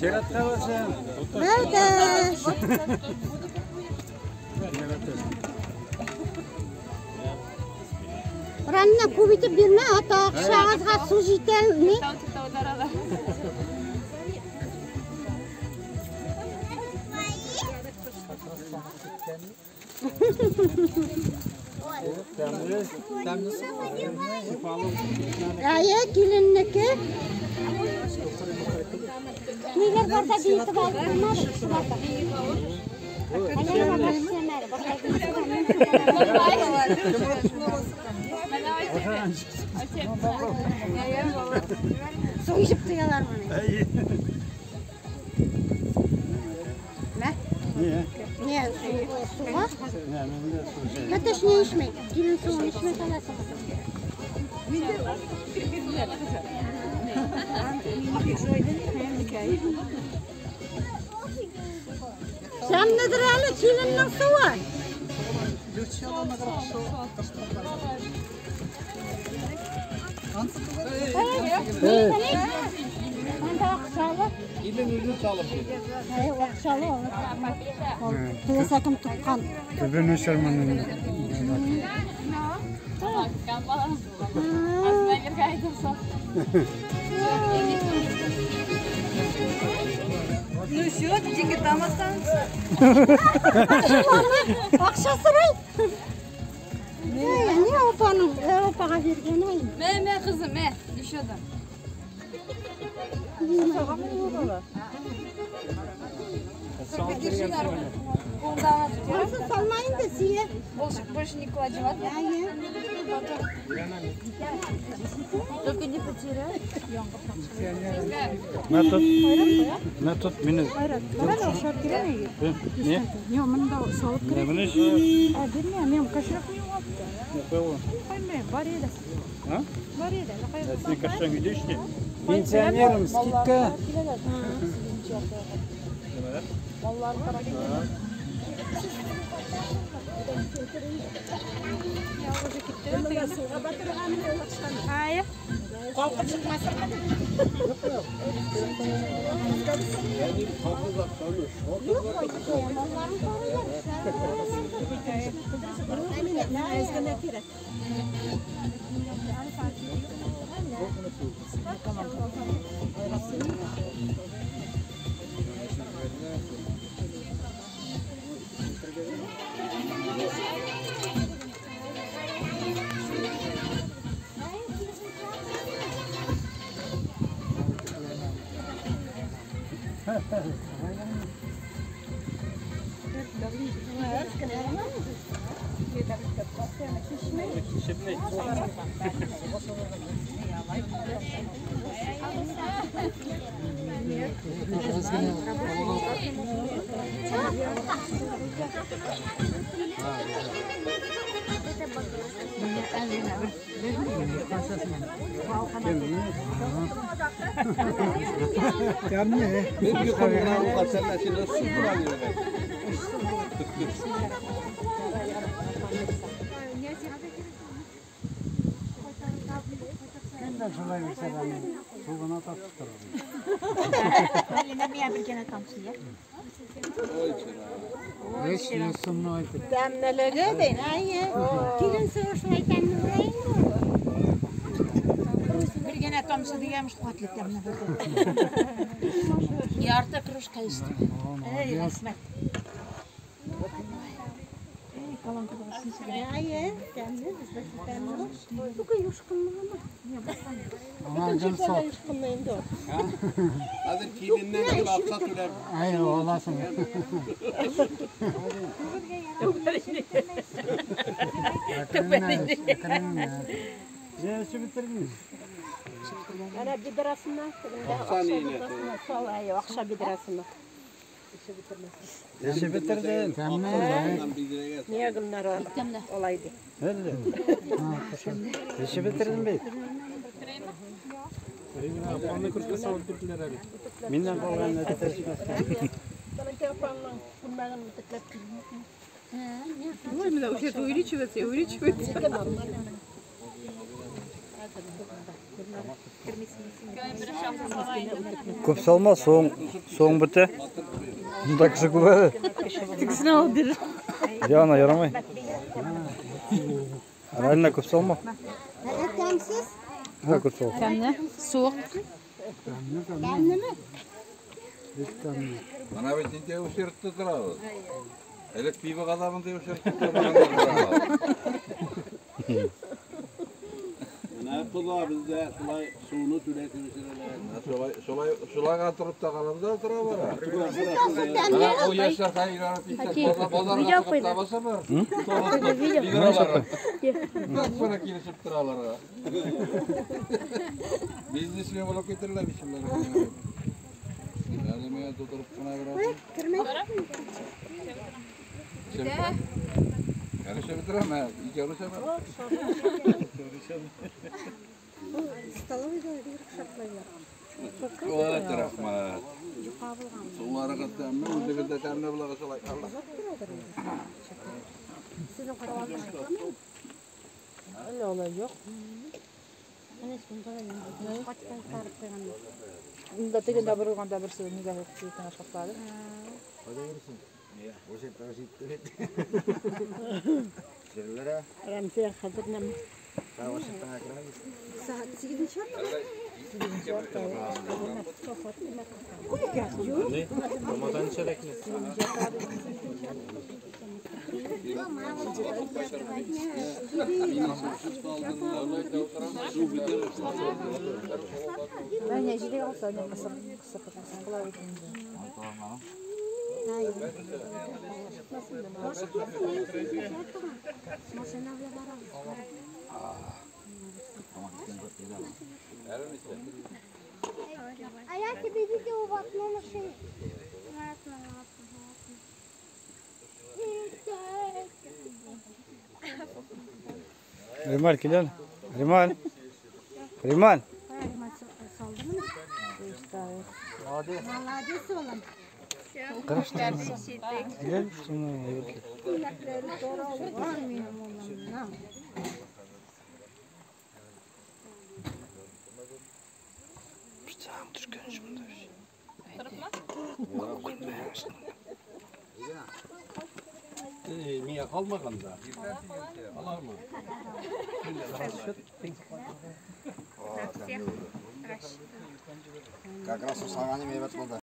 Чиратка басам. Бәтәш. Ранна күп итеп бирмә, ата акчагызга су җитәме? Әйе, киленнеке. Ниләр бар да биетеп алып булмады, шуларда. Су эчеп туялар моны. Мә? Не, суга? Хәтта не эчмәй. Килен суын эчмәй каласың. Тәмледер әле киленнең суы. Анда акчалы. Килен үзе салып бирә. Әй, акчалы ул. Теләсә кем тоткан. Төбен өшермен. Ну все, деньги там останутся. Акча сорый. Не апаның, апага биргән ай. Мә, мә, кызым, мә, еще дам. Ансы салма инде сие. Больше не клади, ладно? Только не потеряй. На тут мине. Не? Не, монда салып Не, менә. А, бирмә, мин кошелек не югалтты. Каймай, бар иде. А? Бар иде. Син кошелегың өйдә эшли. Пенсионерам скидка. Ай. Калкып чыкмасын. Кемдер шулай бирсә дә мин су гына тартып торырмын. 500 сумны әйтеп. Тәмлелеге ди, әйе. Килен суы шулай тәмле була инде ул. Бер генә тамчы дигән куәтле тәмле булды. Ярты кружка эчтем. Әй, рәхмәт. Әйе, тәмле, бездә тәмле. Сука юшкынлыгымы? Аңа гел сат. Юшкынлы инде ул. Хәзер киленнән гел акча түләп. Әй, аласың. Не эчеп бетердеңме? Әнә бедрасына, тегендә акча бедрасына сал, әйе, акча бедрасына. Эчеп бетердең. Нигә Гөлнара алай ди? Әллә. Эчеп бетердең бит. Миннән калганны әйтәсең. Бәләкәй апаңның күлмәген үтекләп килде. Ну, именно вообще увеличивается и увеличивается. Күп салма, суың бетә. Монда кеше күп әле. Тегесен алып бир. Яна, ярамый. Реально күп салма. Тәмсез? Ха, күп сал. Тәмле, суык. Тәмлеме? Менә бит инде үсертте торабыз. Элек пиво газабын дип үсертте торабыз. Менә кыза бездә шулай суны түләтеп үстерәләр. Шулай шулай шулайга торып та калабыз да тора бара. Менә ул яшьләр хәйран итеп базарга чыгып та баса бар. Бер килешеп торалар. Бизнесмен булып китерләр бит шулар. Әле миңа тутырып кына бирә. Кермә. Әле бетерәм, икәүне сәбәп. Столовыйда бик шартлайлар. Ой, рәхмәт. Сулары тәмле, үзегез дә тәмле була шулай. Алла. Сезнең кайда? Әллә алай юк. Менә шунда да качкан сарып куйганнар. Монда тегендә борылганда берсе нигә китен шартлады. Рәмзия хәзер нәмә? Сәгать 8-нче ярты. Әнә җиде алса, әнә кысык кысык кысык кыла бит инде. Машина белән барабыз. А я тебе видела в окно машины. Рималь, кил әле. Рималь. Рималь. Молодец, улым. Кил, шуны әйбер кил. Бар минем улым. На. Пычагың төшкән шунда. Миңа калмаган да. Аламы? Как раз усаганы әйбәт булды.